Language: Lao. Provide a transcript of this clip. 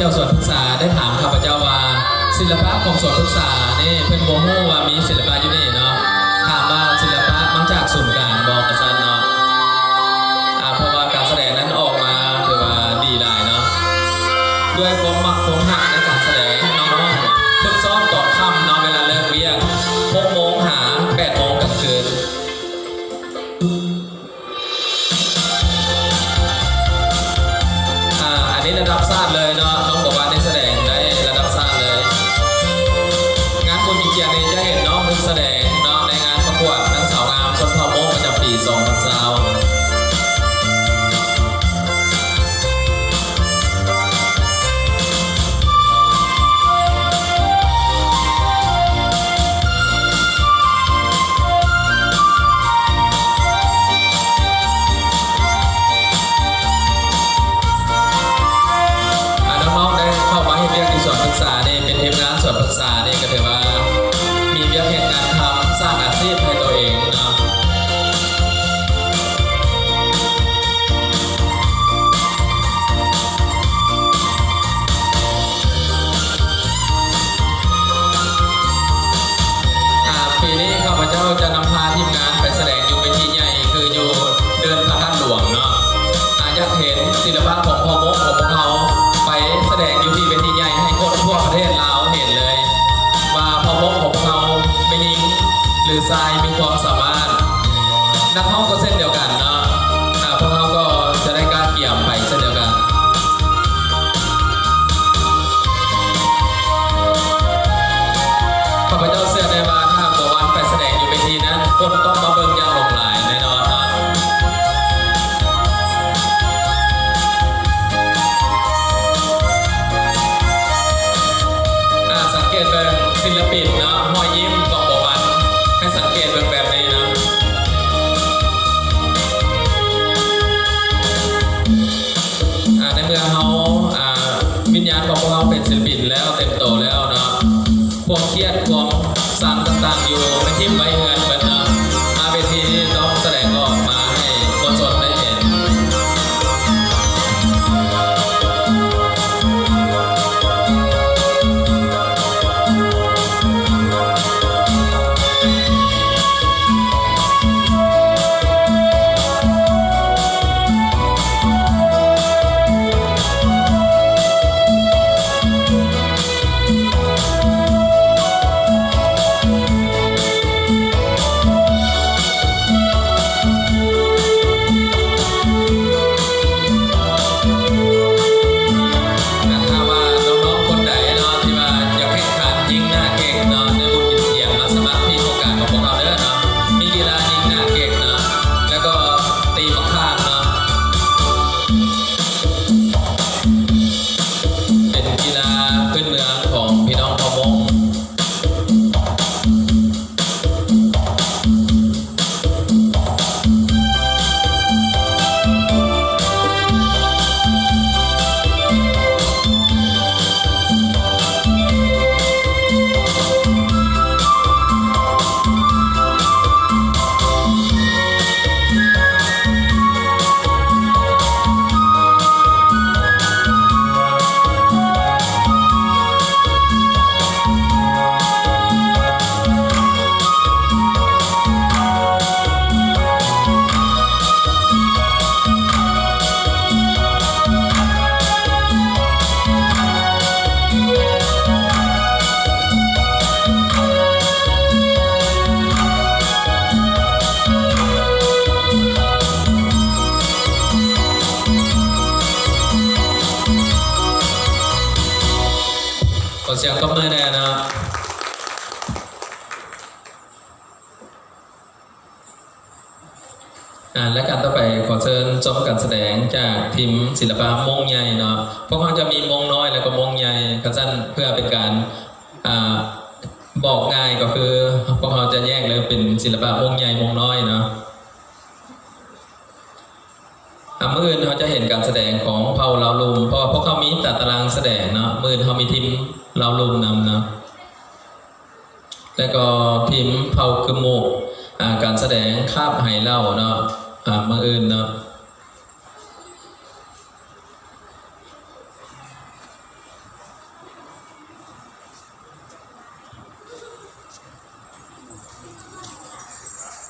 ທ່ຽວສວນພຶກສາໄດ້ຖາມຂ້າພະເຈົ້າວ່າ ສິລະປະຂອງສວນພຶກສານີ້ ເພິ່ນບໍ່ຮູ້ວ່າມີສິລະປະຢູ່ນີ້ເນາະ, ຖາມວ່າສິລະປະມາຈາກສູນກາງບໍ່ ວ່າຊັ້ນເນາະ. ອາ ເພາະວ່າການສະແດງນັ້ນອອກມາຖືວ່າດີຫຼາຍເນາະ. ດ້ວຍຄວາມມັກຄວາມຮັກໃນການສະແດງ, ນ້ອງໆຝຶກຊ້ອມຕອນຄ່ຳເນາະ, ເວລາເລີກວຽກ ຫົກໂມງຫາແປດໂມງກາງຄືນ. ອາ ອັນນີ້ລະດັບຊາດເລີຍເນາະ, ນ້ອງບອກວ່າໄດ້ສະແດງໄດ້ລະດັບຊາດເລີຍ. ງານບຸນກິນຈຽນນີ້ຈະເຫັນນ້ອງເພິ່ນສະແດງເນາະ ໃນງານປະກວດນາງສາວງາມຊົນເຜົ່າມົ້ງປະຈຳປີສອງພັນຊາວ. ອາ ນ້ອງໆໄດ້ເຂົ້າມາເຮັດວຽກທີ່ສວນພຶກສານີ້ ເປັນທີມງານສວນພຶກສານີ້ ກໍຖືວ່າມີວຽກເຮັດງານທຳ ສ້າງອາຊີບໃຫ້ຕົວເອງເນາະ. ອາ ປີນີ້ຂ້າພະເຈົ້າຈະນຳພາທີມງານໄປສະແດງຢູ່ເວທີໃຫຍ່ ຄືຢູ່ເດີ່ນພະທາດຫຼວງເນາະ. ອາ ຢາກເຫັນສິລະປະຂອງພໍ່ມົ້ງຂອງພວກເຮົາໄປສະແດງຢູ່ທີ່ເວທີໃຫຍ່ ໃຫ້ຄົນທົ່ວປະເທດລາວເຫັນເລີຍວ່າພໍ່ມົ້ງຂອງພວກເຮົາ ແມ່ຍິງ ຫຼື ຊາຍ ມີຄວາມສາມາດ. ນັກຮ້ອງກໍເຊັ່ນດຽວກັນເນາະ, ອາ ພວກເຮົາກໍຈະໄດ້ກະກຽມໄປເຊັ່ນດຽວກັນ. ຂ້າພະເຈົ້າເຊື່ອແນ່ວ່າ ຖ້າຫາກວ່າວັນໄປສະແດງຢູ່ເວທີນັ້ນ ຄົນຕ້ອງມາເບິ່ງຢ່າງຫຼວງຫຼາຍແນ່ນອນເນາະ. ອາ ສັງເກດເບິ່ງສິລະປິນເນາະ, ຮອຍຍິ້ມຂອງບໍ່ວັນ ໃຫ້ສັງເກດເບິ່ງແບບນີ້ເນາະ. ອາ ໃນເມື່ອເຮົາ ອາ ວິນຍານຂອງພວກເຮົາເປັນສິລະປິນແລ້ວ ເຕັມໂຕແລ້ວເນາະ, ຄວາມຄຽດ ຄວາມຊັງຕ່າງໆ ຢູ່ໃນຖິ້ມໄວ້ເຮືອນເບິດເນາະ, ມາເວທີນີ້ຕ້ອງສະແດງອອກມາໃຫ້ມວນຊົນໄດ້ເຫັນ. ຖ້າວ່ານ້ອງໆຄົນໃດເນາະ ທີ່ວ່າຢາກແຂ່ງຂັນຍິງໜ້າເກັກເນາະ ໃນບຸນກິນຈຽນ ມາສະໝັກທີ່ໂຄງການຂອງພວກເຮົາເດີເນາະ. ມີກິລາຍິງໜ້າເກັກເນາະ ແລ້ວກໍຕີໝາກຂ່າງເນາະ. ເປັນກິລາພື້ນເມືອງຂອງພີ່ນ້ອງເຜົ່າມົ້ງ. ຂໍສຽງຕົບມືແດ່ເນາະ. ອາ ລາຍການຕໍ່ໄປ ຂໍເຊີນຊົມການສະແດງຈາກທີມສິລະປະມົ້ງໃຫຍ່ເນາະ. ພວກເຮົາຈະມີມົ້ງນ້ອຍ ແລ້ວກໍມົ້ງໃຫຍ່. ຄັນຊັ້ນ ເພື່ອເປັນການ ອາ ບອກງ່າຍກໍຄື ພວກເຮົາຈະແຍກເລີຍເປັນສິລະປະມົ້ງໃຫຍ່ ມົ້ງນ້ອຍເນາະ. ອາ ມື້ອື່ນເຮົາຈະເຫັນການສະແດງຂອງເຜົ່າລາວລຸ່ມ ເພາະວ່າພວກເຮົາມີຕາຕະລາງສະແດງເນາະ. ມື້ອື່ນເຮົາມີທີມລາວລຸ່ມນຳເນາະ ແລ້ວກໍທີມເຜົ່າກຶມມຸກ ອາ ການສະແດງຄາບໄຫເຫຼົ່າເນາະ ອາ ມື້ອື່ນເນາະ.